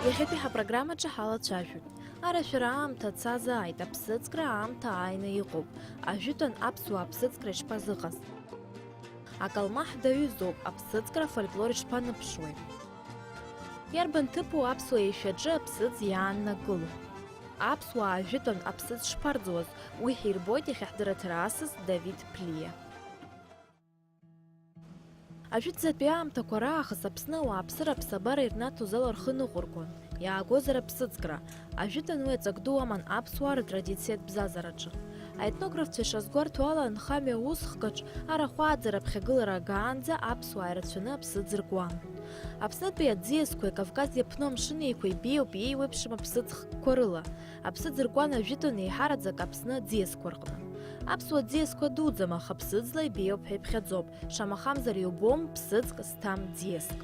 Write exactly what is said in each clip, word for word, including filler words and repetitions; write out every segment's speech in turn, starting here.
Иахьатәи ҳапрограммаҿы ҳалацәажәоит. Арашәара аамҭа цазааит, аԥсыӡкра аамҭа ааины иҟоуп. Ажәытәан аԥсуаа аԥсыӡкра ишԥазыҟаз? Акалмаҳ даҩызоуп, аԥсыӡкра афольклор ишԥаныԥшуеи? Иарбан ҭыԥу аԥсуа еишәаҿы аԥсыӡ иааннакыло? Аԥсуаа ажәытәан аԥсыӡ шԥарӡуаз, уи ҳирбоит иахьа ҳдырраҭара асас Давид Ԥлиа. Ажәытәӡатәи аамҭақәа раахыс Аԥсны ауааԥсыра аԥсабара ирнаҭоз ала рхы ныҟәыргон, иаагозар аԥсыӡкра. Ажәытәан уи аҵак ду аман аԥсуаа рытрадициатә бзазараҿы. Аетнографцәа ишазгәарҭо ала, анхамҩа усхкаҿ арахә ааӡара аԥхьагылара агаанӡа аԥсуаа ирацәаны аԥсыӡ ркуан. Аԥснытәи аӡиасқәеи Кавказ иаԥну амшын еиқәеи беиоуп иеиуеиԥшым аԥсыӡ хкқәа рыла. Аԥсыӡ ркуан ажәытәан еиҳараӡак Аԥсны аӡиасқәа рҟны. Аԥсуа ӡиасқәа дуӡӡам, аха ԥсыӡла ибеиоуп ҳәа иԥхьаӡоуп, шамахамзар иубом ԥсыӡк зҭам ӡиаск.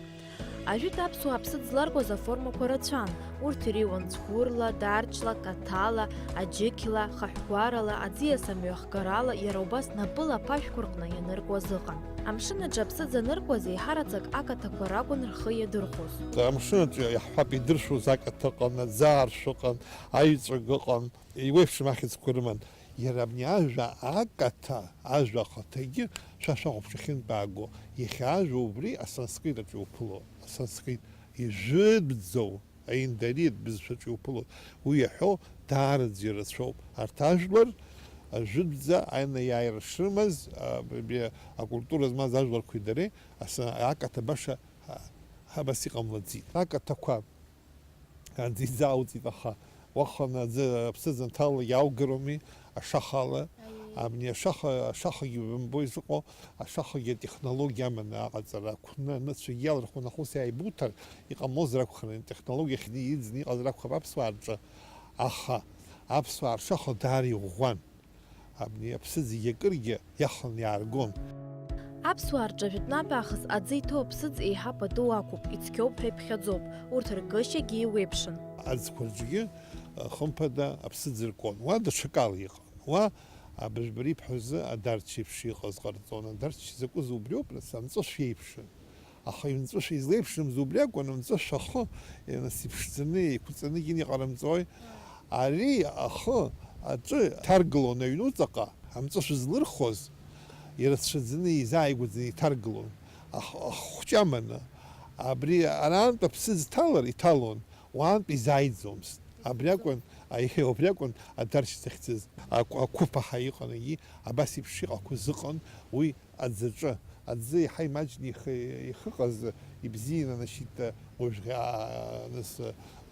Ажәытә аԥсуаа аԥсыӡ зларкуаз аформақәа рацәан, урҭ иреиуан цәгәырла, дарчла, каҭала, аџьықьла, хаҳәгәарала, аӡиас амҩахгарала, иара убас напыла аԥашәқәа рҟны ианыркуаз ыҟан. Амшын аҿы аԥсыӡ аныркуаз еиҳараӡак акаҭақәа ракәын рхы иадырхәоз. Амшын аҿы иаҳҳәап, идыршәуаз акаҭа ыҟан, аӡааршә ыҟан, аҩ-ҵәыгә ыҟан, еиуеиԥшым ахьӡқәа рыман. Иара абни ажәа акаҭа, ажәа ахаҭагьы шәа шәахәаԥшахьынтә ааго, иахьа ажәа убри асанскрит аҿы иуԥыло, асанскрит ижәытәӡоу, аиндариатә бызшәаҿы иуԥыло, уи иаҳәо даараӡа ирацәоуп. Арҭ ажәлар ажәытәӡа анаиааира шрымаз, а, абри акультура змаз ажәларқәеи дареи аса-, акаҭа баша, а, абас иҟамлаӡеит. Акаҭақәа аӡы изаауҵеит, аха уаханы аӡы аԥсыӡ анҭалалак иааугароуми, ашахала. Аиеи. Абни ашаха, ашахагьы бымбои зыҟоу, ашахагьы атехнологиа аманы аҟаҵара, ақәны, аныцәагьы иалырхуан, аха ус иааибуҭар, иҟамлозар акәхарын, атехнологиа ахьны иӡны иҟазар акәхап аԥсуаа рҿы. Аха аԥсуаа ршаха даара иӷәӷәан. Абни аԥсыӡ зегьы акыргьы иаханы иааргон. Аԥсуаа рҿы жәытәнатә аахыс аӡы иҭоу аԥсыӡ еиҳа пату ақәуп, ицқьоуп ҳәа иԥхьаӡоуп, урҭ ркышьагьы еиуеиԥшын. Аӡқәа рҿгьы, хымԥада, аԥсыӡ ркуан. Уа даҽакала иҟан. Уа абыжәбара ибҳәазы адарч еиԥш иҟаз ҟарҵон. Адарч закәыз убриоуп, нас, амҵәышә еиԥшын. Аха имҵәышә излеиԥшымыз убри акәын, амҵәышә ахы, е, нас, иԥшӡаны, еиқәҵаны гьын иҟарымҵои? Ари ахы аҿы иҭаргылон аҩнуҵаҟа, амҵәышә злырхуаз, ирацәаӡаны, изааигәаӡаны иҭаргылон. Ах-, аххәҷы аманы, абри араантә аԥсыӡ ҭалар, иҭалон, уаантә изааиӡомызт. Абри акәын, аиеи, убри акәын адарч захьӡыз. Ақә-, ақәыԥаҳа иҟан егьи, абас еиԥш иҟақәаз ыҟан, уи аӡаҿы, аӡы иаҳа имаҷны ихы, ихыҟаз, ибзианы, значит, уажәы, а, нас,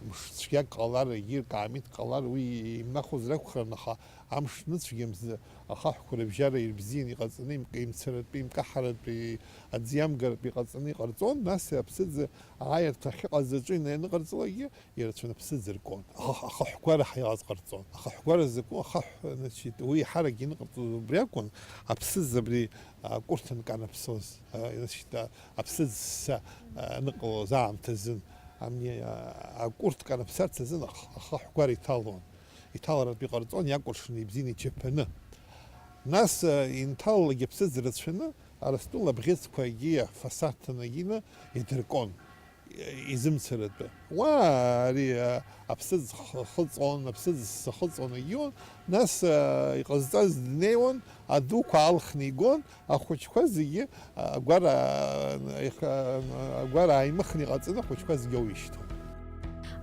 мш цәгьак ҟалар, егьи ркаамеҭ ҟалар, уи имнахуазар акәхарын, аха амш ныцәгьамзы, ахаҳәқәа рыбжьара ирбзианы иҟаҵаны, им-, имцаратәи, имкаҳаратәи, аӡы иамгаратәи иҟаҵаны иҟарҵон, нас аԥсыӡ ааирҭа ахьыҟаз аҿы инаныҟарҵалакгьы, ирацәаны аԥсыӡ ркуан. Аха-, ахаҳәгәара ҳәа иҟаз ҟарҵон. Ахаҳәгәара закәу, ахаҳә, значит, уи иаҳарак иныҟарҵоз убри акәын, аԥсыӡ абри, а, акәырҭанк анаԥсоз, а, значит, а, аԥсыӡ ссса, а, аныҟалоз аамҭазын. Амни, а, акәырҭк анаԥсарц азын ах-, ахаҳәгәара иҭалон. Иҭаларатә иҟарҵон, иакәыршаны, ибзианы ичаԥаны. Нас, а, инҭалалак аԥсыӡ рацәаны, Арыстәыла абӷьыцқәагьы афасад ҭанагьы ины идыркуан, изымцаратәы. Уа ари, а, аԥсыӡ х-, хыҵон, аԥсыӡ ссахыҵон агьион, нас, а, иҟазҵаз днеиуан, адуқәа алхны игон, ахәыҷқәа зегьы, а, агәара, а, их-, а, агәара ааимыхны иҟаҵаны ахәыҷқәа зегьы ауишьҭуан.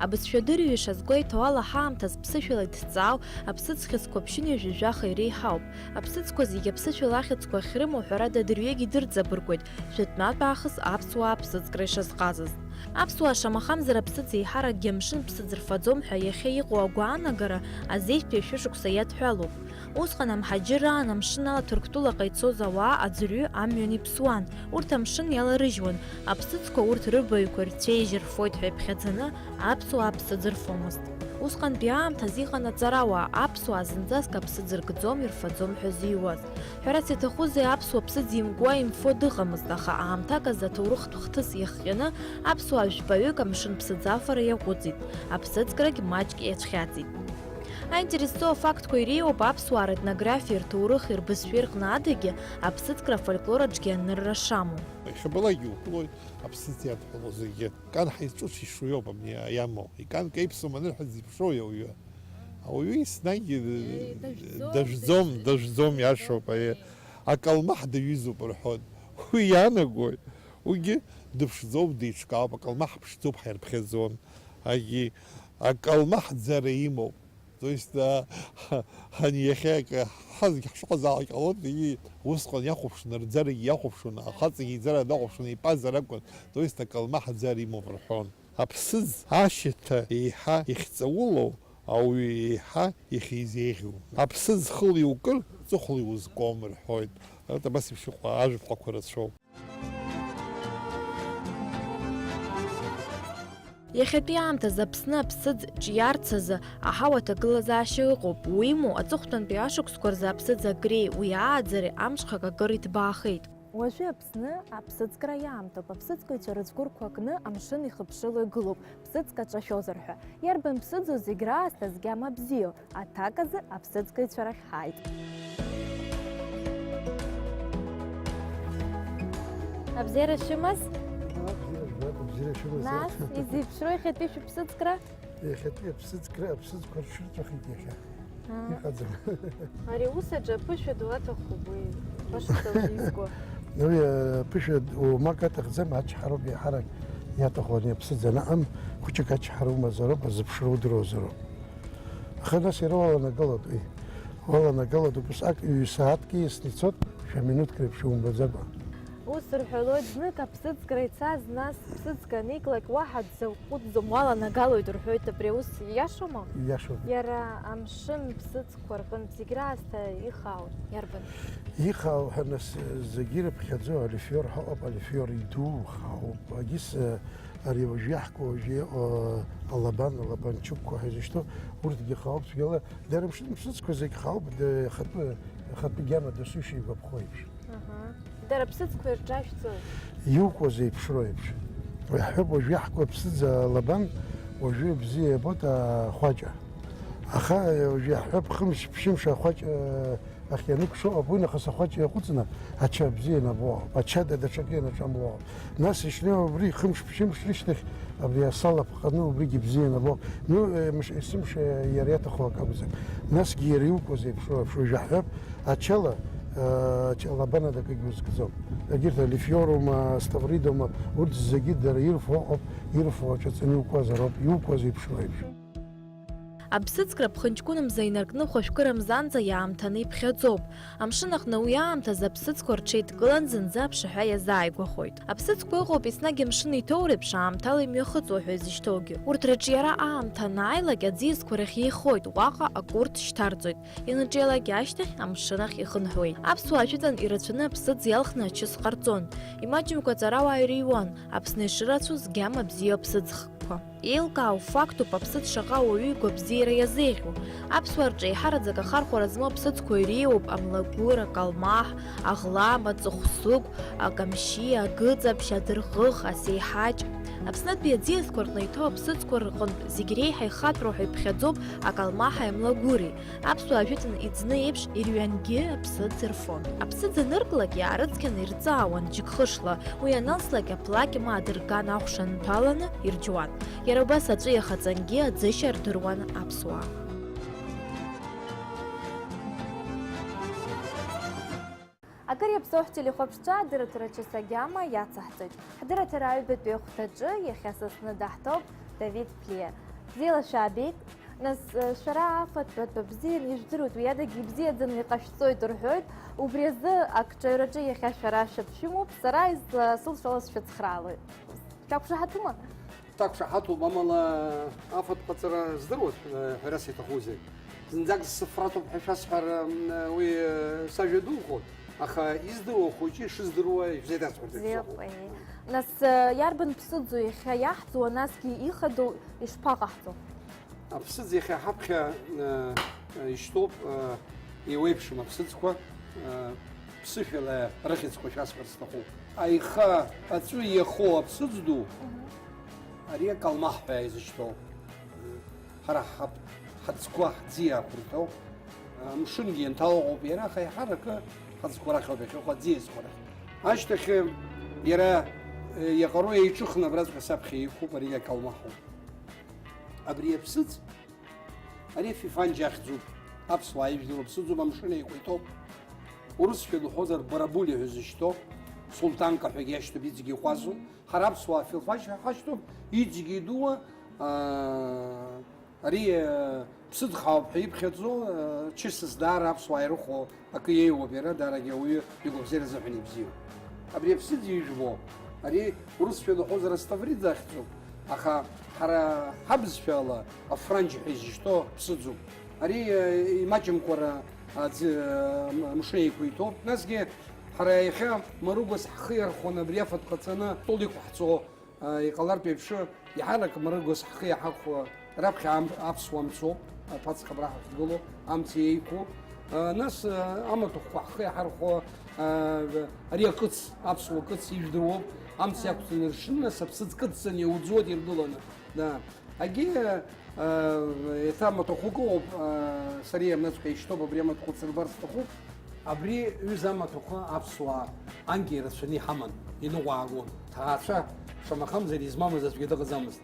Абызшәа адырҩаша згәеиҭо ала, ҳаамҭаз ԥсышәала иҭҵаау аԥсыӡ хьыӡқәа ԥшьынҩажәи жәаха иреиҳауп. Аԥсыӡқәа зегьы аԥсышәала ахьӡқәа ахьрымоу, ҳәарада, дырҩегь идырӡабыргоит, жәытәнатә аахыс аԥсуаа аԥсыӡкра ишазҟазаз. Аԥсуаа шамахамзар аԥсыӡ еиҳаракгьы амшын ԥсыӡ рфаӡом ҳәа иахьа иҟоу агәаанагара азеижәтәи ашәышықәса иадҳәалоуп. Усҟан амҳаџьырраан амшын ала Ҭырқәтәылаҟа ицоз ауаа аӡәырҩы амҩан иԥсуан, урҭ амшын иаларыжьуан, аԥсыӡқәа урҭ рыбаҩқәа ирцәеижь рфоит ҳәа иԥхьаӡаны аԥсуаа аԥсыӡ рфомызт. Усҟантәи аамҭаз иҟан аҵарауаа, аԥсуаа зынӡаск аԥсыӡ ркӡом, ирфаӡом ҳәа зыҩуаз. Ҳәарас иаҭахузеи, аԥсуа ԥсыӡ имкуа имфо дыҟамызт, аха аамҭак азы аҭоурыхтә хҭыс иахҟьаны аԥсуаа жәпаҩык амшын ԥсыӡ афара иаҟәыҵит, аԥсыӡкрагь маҷк иацәхьаҵит. Аинтересо афактқәа иреиуоуп аԥсуаа ретнографиеи рҭоурыхи рбызшәеи рҟны адагьы, аԥсыӡкра афольклор аҿгьы анырра шамоу. Иахьабалакгьы уԥылоит, аԥсыӡ иадҳәалоу зегьы. Кан ҳаизҿуц ишуиоуп абни иамоу. Икан кеиԥсом анырҳәа дзеиԥшроу ауаҩы. Ауаҩы еснагь, э, дажәӡом, дажәӡом, дажәӡом, иашоуп, аиеи. Акалмаҳ даҩызоуп рҳәон. Уи иаанагои? Уигьы дыԥшӡоуп, деиҿкаауп, акалмаҳ ԥшӡоуп, ҳаирԥхьаӡон. Агьи акалмаҳӡара имоуп. То есть, а, ани иахьа акы ҳазегь ҳшыҟазаалак ҟалоит, и, усҟан иахәаԥшын, рӡарагьы иахәаԥшын, ахаҵагьы иӡара дахәаԥшын, ипазар акәын. То есть, акалмаҳӡара имоуп рҳәон. Аԥсыӡ ашьаҭа еиҳа ихьҵаулоу, ауаҩы еиҳа ихизеиӷьу. Аԥсыӡ хыла иукыр, ҵыхәала иузкуам рҳәоит. Арҭ абас еиԥш иҟоу ажәаԥҟақәа рацәоуп. Иахьатәи аамҭазы Аԥсны аԥсыӡ ҿиарц азы аҳауа аҭагылазаашьа ыҟоуп, уимоу, аҵыхәтәантәи ашықәсқәа рзы аԥсыӡ агреи уи ааӡареи амҽхак акыр иҭбаахеит. Уажәы Аԥсны аԥсыӡкра иаамҭоуп, аԥсыӡкыҩцәа рыцгәырқәа кны амшын ихыԥшыло игылоуп, ԥсыӡк аҿашәозар ҳәа. Иарбан ԥсыӡу зегь раасҭа згьама бзиоу? Аҭак азы аԥсыӡкыҩцәа рахь ҳааит. Абзиара шәымаз? Абзиара жәбап, абзиара шәымаз. Нас, изеиԥшроу иахьатәи шәыԥсыӡкра? Иахьатәи аԥсыӡкра, аԥсыӡқәа рҽырҵәахит иахьа. Аа. Иҟаӡам. Ари аус аҿы аԥышәа ду аҭахуп, уи баша сылзизго. Уи аԥышәа ду умак аҭахӡам, ачҳароуп иаҳарак иаҭаху, ани аԥсыӡ анаҟам, хәыҷык ачҳара умазароуп, азыԥшра удыруазароуп. Аха нас иара уаланагалоит, уи. Уаланагалоит, убасҟак ҩ-сааҭк ииасны ицоит, шәа минуҭк реиԥш иумбаӡакәа. Ус рҳәалоит, знык аԥсыӡкра ицаз, нас ԥсыӡк аниклак, уаҳа дзаҟәыҵӡом, уаланагалоит рҳәоит, абри аус ииашоума? Ииашоуп. Иара амшын ԥсыӡқәа рҟынтә зегь раасҭа ихаау иарбан? Ихаау ҳәа нас зегьы ирыԥхьаӡо алифиор ҳәа ыҟоуп, алифиор иду хаауп. Агьыс, ари уажә иаҳку, уажә иҟоу алабан, алабанчықәқәа ҳәа изышьҭоу, урҭгьы хаауп цәгьала. Дара амшын ԥсыӡқәа зегь хаауп, д-, ахатәы, ахатәы гьама дасу ишигәаԥхо еиԥш. Аҳа. Дара аԥсыӡқәа ирҿашәҵои? Иукуа зеиԥшроу еиԥш. Иаҳҳәап, уажә иаҳку аԥсыӡ алабан, уажәы бзиа иабоит ахәаҷа. Аха, уажә иаҳҳәап, хымш-ԥшьымш ахәаҷа ахь ианыкәшо, абуинахыс ахәаҷа иаҟәыҵны, ача бзиа ианабо, ачада даҽакы ианаҿамло. Нас ишнеиуа убри хымш-ԥшьымш рышьҭахь абри асал аԥҟаны убригьы бзиа ианабо. Ну, э, мш-, есымша иара иаҭаху акы акәзар. Насгьы иара иукуа зеиԥшроу еиԥш, уажә иаҳҳәап, ачала, э, ача-, алабанада акгьы узкӡом. Егьырҭ алифиорума, ставридома, урҭ зегьы дара ирфо ыҟоуп, ирфо аҿаҵаны иукуазароуп, иукуа зеиԥшроу еиԥш. Аԥсыӡкра ԥхынҷкәынмза инаркны хәажәкырамзанӡа иаамҭаны иԥхьаӡоуп. Амшын аҟны уи аамҭазы аԥсыӡқәа рҽеидкылан зынӡа аԥшаҳәа иазааигәахоит. Аԥсыӡқәа ыҟоуп еснагь амшын иҭоу реиԥш аамҭала имҩахыҵуа ҳәа изышьҭоугьы. Урҭ рыҿиара аамҭа анааилак аӡиасқәа рахь еихоит, уаҟа акурҭ шьҭарҵоит. Ианыҿиалак ашьҭахь амшын ахь ихынҳәуеит. Аԥсуаа жәытәан ирацәаны аԥсыӡ иалхны ачыс ҟарҵон. Имаҷымкәа аҵарауаа ирыҩуан, Аԥсны ишырацәоу згьама бзиоу аԥсыӡ хкқәа. Еилкаау фактуп аԥсыӡ шаҟа ауаҩы игәабзиара иазеиӷьу. Аԥсуаа рҿы еиҳараӡак ахархәара змоу аԥсыӡқәа иреиуоуп амлагәыр, акалмаҳ, аӷлам, аҵыхәсыгә, акамшьи, агыҵаԥшь, адырӷых, асеиҳаҷ. Аԥснытәи аӡиасқәа рҟны иҭоу аԥсыӡқәа рҟынтә зегь реиҳа ихатәроу ҳәа иԥхьаӡоуп акалмаҳи амлагәыри. Аԥсуаа жәытәны иӡны еиԥш ирҩангьы аԥсыӡ рфон. Аԥсыӡ анырклак иаарыцқьаны ирҵаауан џьыкхышла, уи аналслак аплакь ма адырган ахәша нҭәаланы ирџьуан. Иара убас аҵәы иахаҵангьы аӡышьа рдыруан аԥсуаа. Акыр иаԥсоу ҳтелехәаԥшцәа адырраҭара час агьама иацаҳҵоит. Ҳдырраҭара аҩбатәи ахәҭаҿы иахьа са сзы даҳҭоуп Давид Плиа. Бзиала шәаабеит. Нас, шәара афатә-, фатә бзианы ижәдыруеит, уи адагьы ибзиаӡаны иҟашәҵоит рҳәоит. Убри азы акҿаҩраҿы иахьа шәара шәаԥшәымоуп, сара изла-, сылшалаз шәыцхраалоит. Шәақәшаҳаҭума? Дақәшаҳаҭуп, амала афатә ҟаҵара здыруаз, э, ҳәарас иаҭахузеи? Зынӡак зсыфраҭоуп ҳәа шәасҳәар, м, уи, э, сажәа духоит, аха издыруа хәыҷы ишыздыруа ишәзеиҭасҳәарц бзиоуп, еиԥшроуп. Ии. Нас, э, иарбан ԥсыӡу иахьа иаҳӡоу, насгьы ихадоу ишԥаҟаҳҵо? Аԥсыӡ иахьа ҳаԥхьа, э, э, ишьҭоуп, э, еиуеиԥшым аԥсыӡқәа, э, ԥсышәала рыхьӡқәа шәасҳәарц сҭахуп. Аиха аҵәы иахоу аԥсыӡ ду, мгм, ари акалмаҳ ҳәа изышьҭоу. Ҳара ҳап-, Аӡқәа ҳӡиа ақәырҭоуп. Амшынгьы ианҭало ыҟоуп иара, аха еиҳаракы ҳаӡқәа рахь ауп иахьыҟоу, аӡиасқәа рахь. Ашьҭахь иара, э, иаҟароу еиҿыхны абраҵәҟьа саԥхьа иқәуп, ари акалмахоуп. Абри аԥсыӡ, ари афифанџьа ахьӡуп. Аԥсуаа ижәдыруа ԥсыӡуп, амшын еиқәиҭоуп. Урысшәа лҳәозар, барабули ҳәа зышьҭоу, сулҭанка ҳәагьы иашьҭоуп, иҵегьы иҟәазу. Ҳара аԥсуаа афифанџьа ҳашьҭоуп, иҵегьы идууа, аа, Ари, э, ԥсыӡ хаауп ҳәа иԥхьаӡо, э, чысыс даара аԥсуаа ирыхәо акы иеиуоуп иара, даарагьы ауаҩы игәабзиара азыҳәан ибзиоуп. Абри аԥсыӡ ижәбо, ари урысшәа лҳәозар аставриӡ ахьӡуп, аха ҳара ҳабызшәала афранџь ҳәа изышьҭоу ԥсыӡуп. Ари, э, имаҷымкәара аӡы, э, м-, амшын еиқәиҭуп. Насгьы ҳара иахьа марыгәас ҳхы иархәаны абри афатә ҟаҵаны стол иқәҳҵо, Иҟалартә еиԥш, иаҳарак марыгәас ҳхы иаҳархәо, раԥхьа ам-, аԥсуа мцоуп, аԥацха абра ҳахьгылоу, амца еиқәу. Нас амаҭәахәқәа ҳхы иаҳархәо, ари акыц, аԥсуа кыц ижәдыруоуп, амца иақәҵаны иршьны, нас аԥсыӡ кыдҵаны иауӡуеит иргыланы. Да. Агьи, еиҭа амаҭәахәык ыҟоуп, сара иамнаҵәҟьа ишьҭоуп, абри амаҭәахәык сырбар сҭахуп. Абри ҩыза амаҭәахәы аԥсуаа анкьа ирацәаны иҳаман, иныҟәаагон. Ҭаацәа, шамахамзар, измамыз аӡәгьы дыҟаӡамызт.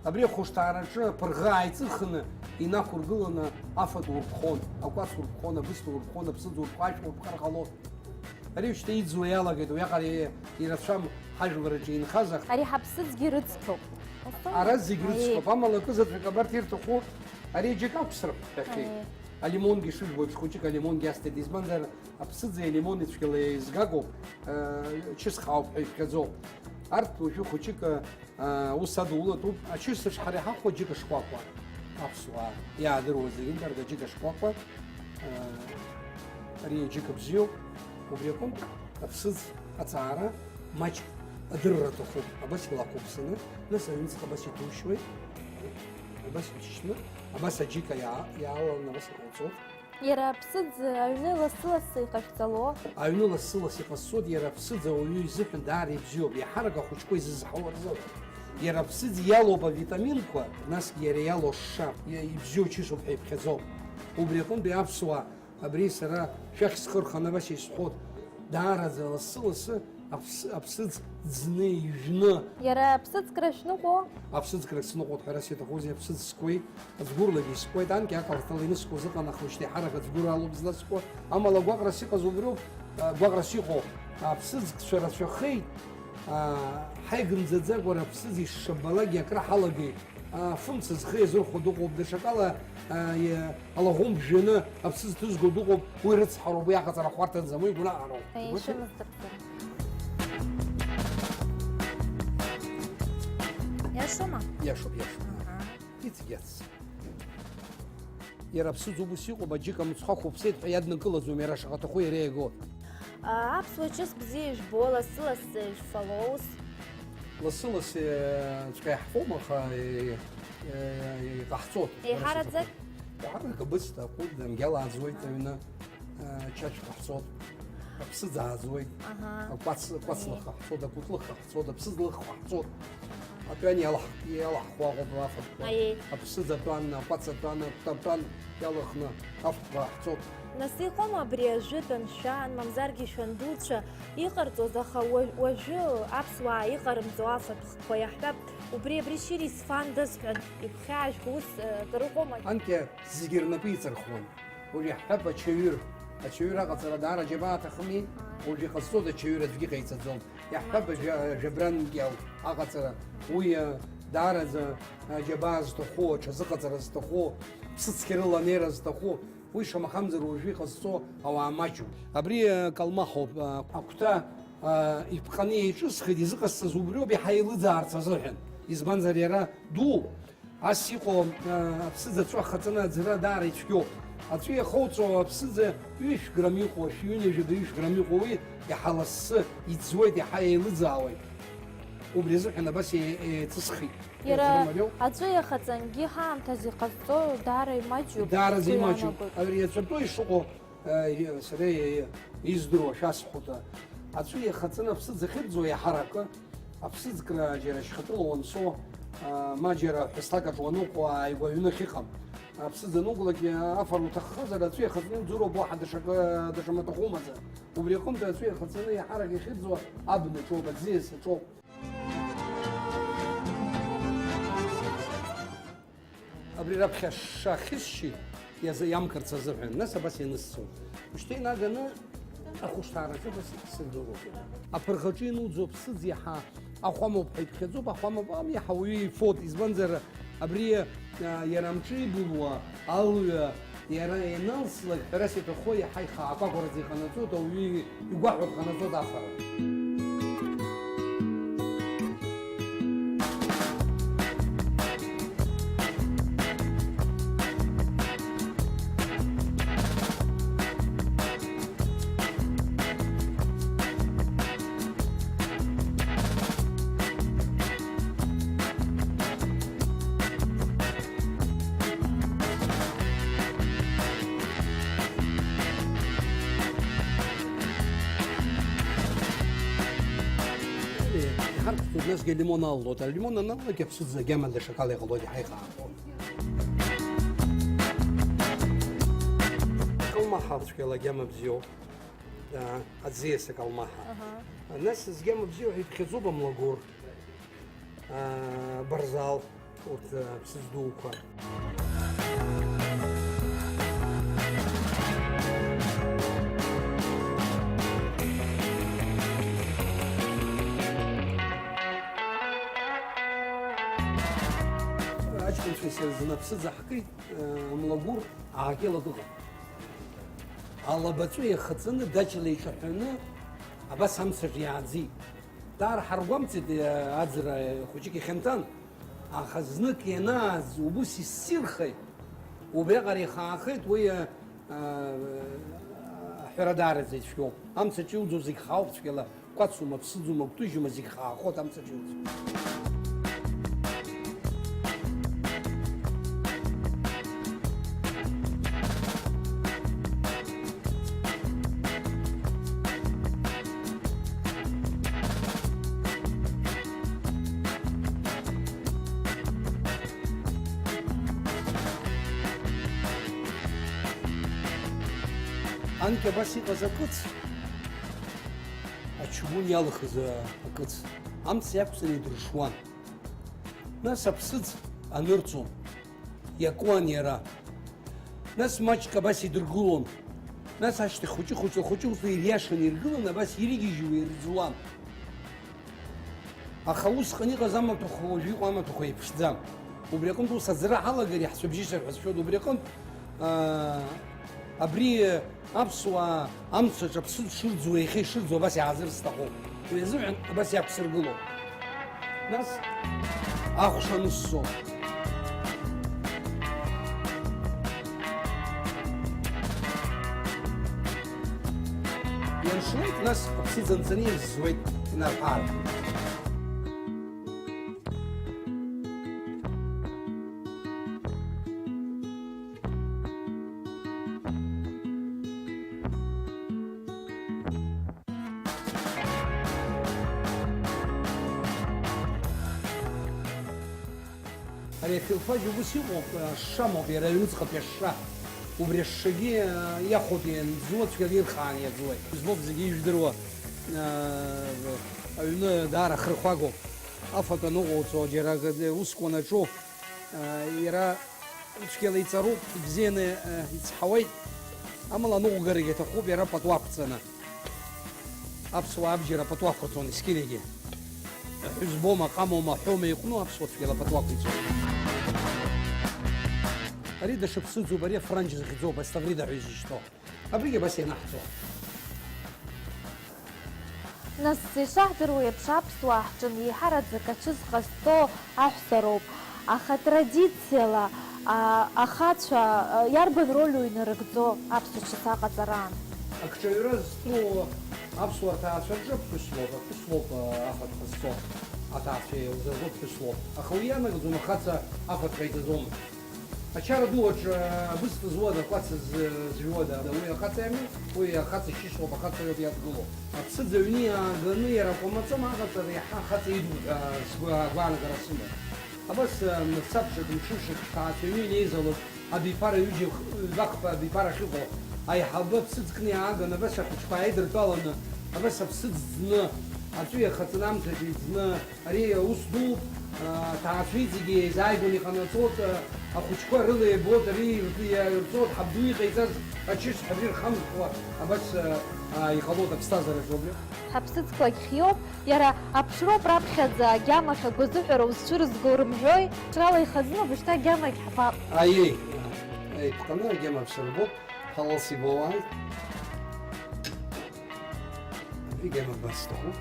Абри ахәышҭаараҿы аԥырӷы ааиҵыхны инақәыргыланы афатә урԥхон, акәац урԥхон, абысҭа урԥхон, аԥсыӡ урԥхо, ашә урԥхар ҟалон. Ари уажәшьҭа иӡуа иалагеит, уиаҟара ирацәам ҳажәлар рҿы инхаз, аха. Ари ҳаԥсыӡгьы рыцқьоуп. Ара зегь рыцқьоуп, амала акы заҵәык абарҭ ирҭаху, ари џьык ақәсырхәҳәахьеит. Алимонгьы шыжәбо еиԥш, хәыҷык алимонгьы асҭеит, избанзар, аԥсыӡи алимони цәгьала еизгагоуп, чысхаауп ҳәа иԥхьаӡоуп. Арҭ уажәы хәыҷык, ус адулатәуп, ачысаҿ ҳара иҳахәо џьыка шкәакәа, аԥсуаа иаадыруа зегьынтә арҭ аџьыка шкәакәа, ари аџьыка бзиоуп, убри аҟынтә аԥсыӡ аҵаара маҷк адырра аҭахуп, абас илақәуԥсаны, нас аҩныҵҟа абас иҭушьуеит, абас иҭушьны, абас аџьыка иаа-, иаалаланы абас иҟалҵоит. Иара аԥсыӡ аҩны лассы-лассы иҟашәҵало? Аҩны лассы-лассы иҟасҵоит, иара аԥсыӡ ауаҩы изыҳәан даара ибзиоуп, еиҳарак ахәыҷқәа изызҳауа рзы. Иара аԥсыӡ иалоуп авитаминқәа, насгьы иара иалоу ашша, иа-, ибзиоу чысуп ҳәа иԥхьаӡоуп. Убри аҟынтәи аԥсуаа, абри сара шәахь схы рханы абас исҳәоит, даараӡа лассы-лассы Аԥс-, аԥсыӡ ӡны, ижәны. Иара аԥсыӡкра шәныҟәо? Аԥсыӡкра сныҟәоит ҳәа ара сиҭахузеи, аԥсыӡ скуеит, аӡгәырлагьы искуеит, анкьа аҟарҵала инысхуа зыҟан, аха уажәшьҭа еиҳарак аӡгәыр алоуп зласку. Амала агәаҟрас иҟаз убриоуп, а, гәаҟрас иҟоу, аԥсыӡкцәа рацәахеит, а, ҳаигымӡаӡакәа аԥсыӡ ишшабалакгьы акра ҳалагеит. А, фымца зхы иазырхәо дыҟоуп, даҽакала, а, иа-, алаӷәым ԥжәаны аԥсыӡ ҭызго дыҟоуп, уи рыцҳароуп, уи аҟаҵара хәарҭаӡам, уи гәнаҳароуп. Ишәымыз дыԥсыр. Иашоума? Иашоуп, иашоуп. Аҳа. Иҵегь иац. Иара аԥсыӡ убас иҟоуп, аџьыка мцхә ақәыԥсеит ҳәа иаднакылаӡом, иара шаҟа аҭаху иара иаго. А, аԥсуа ҿыц бзиа ижәбо, лассы-лассы ишәфало ус? Лассы-лассы, э, ҵәҟьа иаҳфом, аха, э, э, иҟаҳҵоит. Еиҳараӡак? Еиҳарак абысҭа, акәыд, амгьал ааӡуеит аҩны, э, чачә ҟаҳҵоит, аԥсыӡ ааӡуеит, аҳа, акәац, акәац лых ҟаҳҵоит, акәытлых ҟаҳҵоит, аԥсыӡ лых ҟаҳҵоит. Атәан иалаҳ-, иалаҳхуа аҟәыбла афатәқәа. Аиеи. Аԥсыӡ атәан, акәац атәан, акәта атәан иалыхны афатәқәа ҟаҳҵоит. Нас иҟоума абри ажәытә амшәан, мамзаргьы шәандуцәа иҟарҵоз, аха уа-, уажәы аԥсуаа иҟарымҵо афатәқәа иаҳҳәап, убри абри шьыри сфандаз ҳәа игәхьаажәго ус, э, акыр ыҟоума? Анкьа зегьы рнапы иҵырхуан. Уажә иаҳҳәап, ачаҩыр. Ачаҩыр аҟаҵара даара аџьабаа аҭахыми? Ааи. Уажә иҟазҵоз ачаҩыр аӡәгьы иҟаиҵаӡом. Иаҳҳәап, ажәа-, ажәабрангьал аҟаҵара. Уи, а, даараӡа аџьабаа зҭаху, аҽазыҟаҵара зҭаху, ԥсыцқьа рыла анеира зҭаху, уи шамахамзар уажәы иҟазҵо ауаа маҷуп. Абри, а, калмахоуп, а, агәҭа, а, иԥҟаны еиҿысхит, изыҟасҵаз убриоуп, иаҳа еилыӡаарц азыҳәан. Избанзар, иара дууп. Ас иҟоу, а, аԥсыӡ аҵәы ахаҵаны аӡра даара ицәгьоуп. Аҵәы иахоуҵо аԥсыӡ ҩышә грамм иҟоу, шәи ҩынҩажәи жәаба ҩышә грамм иҟоу уи иаҳа лассы иӡуеит, иаҳа еилыӡаауеит. Убри азыҳәан абас е-, еиҵысхит. Иара аӡәы иахаҵангьы ҳаамҭазы иҟазҵо даара имаҷҩуп. Даара зегь имаҷҩуп. Ари иаҵәатәы ишыҟоу, э, сара издыруа шәасҳәоит. Аҵәы иахаҵаны аԥсыӡ ахьыӡуа иаҳаракы, аԥсыӡкра џьара шьхатәыла уанцо, э, ма џьара ҳәысҭак аҿы уаныҟоу ааигәа аҩны ахьыҟам. Аԥсыӡ ануклак, афара уҭаххазар, аҵәы иахаҵаны иуӡыроуп, уаҳа даҽакы, даҽа маҭәахә умаӡам. Убри аҟынтә аҵәы иахаҵаны еиҳарак иахьырӡуа абна ҿоуп, аӡиас аҿоуп. Абри раԥхьа ашша ахьысшьи иазы-, иамкырц азыҳәан, нас абас ианысҵо. Ушьҭа инаганы ахәышҭаараҿы абас исырдыруеит. Аԥырӷаҿы инуӡо аԥсыӡ иаҳа ахәамоуп ҳәа иԥхьаӡоуп, ахәамоуп ам иаҳа уаҩы ифоит, избанзар, абри, а, иара амҿы ибылуа алҩа иара ианалслак, ҳәарас иаҭаху, иаҳа ихаакәакәараӡа иҟанаҵоит, ауаҩы игәаҳәо дҟанаҵоит афара. Иҳарԥшуеит, насгьы алимон алалоит. Алимон аналалак аԥсыӡ агьама даҽакала иҟалоит, иҳаихаахоит. Акалмаҳа цәгьала агьама бзиоуп. Аа, аӡиас акалмаҳа. Аҳа. Нас згьама бзиоу ҳәа иԥхьаӡоуп амлагәыр. Аа, барзал, урҭ, аа, ԥсыӡ дуқәа. Аҷкәынцәа исырзын аԥсыӡ аҳкит, аа, амлагәыр аагьалак ыҟан. Алабаҵәы иахаҵаны, даҷла иҿаҳәаны, абас амцаҿ иааӡеит. Даара ҳаргәамҵит, е, аӡра хәыҷык ихьанҭан, аха знык ианааз убыс иссирхеит, убриаҟара ихаахеит, уи, е, а, аҳәара даараӡа ицәгьоуп. Амцаҿ иуӡоу зегь хаауп цәгьала. Кәацума, ԥсыӡума, гәҭыжьума, зегь хаахоит амцаҿ иуӡ. Анкьа абас иҟаз акыц, ачугун иалахыз акыц, амца иақәҵаны идыршуан. Нас аԥсыӡ анырҵон, иакуан иара. Нас маҷк абас идыргылон. Нас ашьҭахь хәыҷы-хәыҷла, хәыҷы-хәыҷла ириашаны иргылан, абас ирыгьежьуа ирӡуан. Аха усҟан иҟаз амаҭәахә уажә иҟоу амаҭәахә еиԥшӡам. Убри аҟынтә ус аӡра ҳалагар, иаҳцәыбжьысыр ҳәа сшәоит. Убри аҟынтә, аа, абри аԥсуаа амцаҿ аԥсыӡ шырӡуа, иахьа ишырӡуа абас иаазырсҭахуп. Уи азыҳәан абас иақәсыргылоуп. Нас ахәша анысҵо. Ианшлеит, нас аԥсыӡ анҵаны ирзызуеит инарҳәаар. Ари афилфаџь убыс иҟоуп, ашша амоуп, иара аҩныҵҟатәи ашша. Убри ашшагьы, а, иахәоит, ианӡуа цәгьала ирхааны иаӡуеит. Избоуп зегьы ижәдыруа, а, аҩны даара хырхәагоуп. Афатә аныҟоуҵо, џьара акы ускәа анаҿу, а, иара цәгьала иҵаруп, ибзианы, а, ицҳауеит. Амала аныҟәгарагьы аҭахуп иара пату ақәҵаны. Аԥсуаа абџьар апату ақәырҵон есқьынагьы. Ҳәызбоума, ҟамоума, ҳәоума иҟәну аԥсуа цәгьала апату ақәиҵон. Ари даҽа ԥсыӡуп, ари афранџь захьӡуп, аставрида ҳәа изышьҭоу. Абригь абас ианаҳҵо. Нас, ишаҳдыруа еиԥш, аԥсуаа ҳҿы еиҳараӡак аҽы зҟазҵо аҳәса роуп. Аха традициала, а, ахацәа, а, иарбан роль уҩнарыгӡо аԥсуа ҽыс аҟаҵараан? Акҿаҩра зҵоу аԥсуа ҭаацәа рҿы ԥҳәыс лоуп, аԥҳәыс лоуп, а, афатә ҟазҵо, аҭаацәа еилзырго ԥҳәыс лоуп. Аха уи ианагаӡом ахаҵа афатә ҟаиҵаӡом. Ачара ду аҿы, а, абысҭа зуада, акәац з-, зҩуада, уи ахаҵа иами, уи ахаҵа шьышьроуп, ахаҵа иоуп иадгылоу. Аԥсыӡ аҩны иааганы иара акәамаҵ ама аҟаҵара иаҳа ахаҵа идуп ҳәа сгәы-, агәаанагара сымоуп. Абас, э, мцаԥшак, мҽышак ҭаацәаҩны инеизалоит абиԥара ҩыџьа ҩбахԥа абиԥара ахьыҟоу. Аиҳабы аԥсыӡ кны иааган, абас ахәыҷқәа ааидыртәаланы, абас аԥсыӡ ӡны, аҵәы иахаҵаны амҭаҿы иӡны, ари аус дууп, э, аҭаацәа иҵегьы еизааигәаны иҟанаҵоит, э, ахәыҷқәа рыла иабоит, ари иртәы иаирҵоит, ҳабду иҟаиҵаз ачыс ҳәа ирхамҵуа, абас, э, э, иҟалоит аԥсҭазаараҿы убри. Ҳаԥсыӡқәагь хиоуп, иара аԥшроуп раԥхьаӡа агьамахь агәазыҳәара узцәырызго рымҳәои? Ԥшрала ихазны уажәшьҭа агьамагь ҳбап. Аиеи, еиқәҟаны агьама бсырбоит, ҳалалс ибоуааит. Абри агьама ббарц сҭахуп.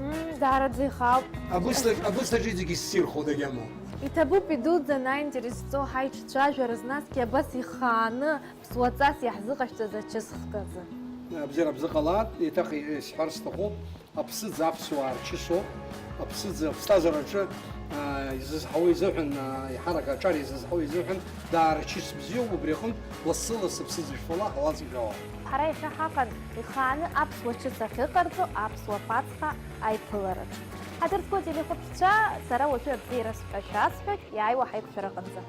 Мм, даараӡа ихаауп. Абысҭа-, абысҭаҿы иҵегьы ссирхоит агьама. Иҭабуп идуӡӡаны аинтерес зҵоу ҳаиҿцәажәара, зназгьы абас ихааны ԥсуаҵас иаҳзыҟашәҵаз ачысхк азы. Абзиара бзыҟалааит, еиҭах исҳәар сҭахуп, аԥсыӡ аԥсуаа рчысоуп, аԥсыӡ аԥсҭазаараҿы, аа, изызҳауа изыҳәан, аа, еиҳарак аҿар изызҳауа изыҳәан, даара чыс бзиоуп, убри аҟынтә лассы-лассы аԥсыӡ ишәфала ҳалалс ишәауа. Ҳара иахьа ҳаҟан ихааны аԥсуа чыс ахьыҟарҵо аԥсуа Пасха аиԥылараҿы. Ҳаҭыр зқәу ателехәаԥшцәа, сара уажәы абзиара сҳәашәа асҳәоит, иааиуа ҳаиқәшәараҟынӡа.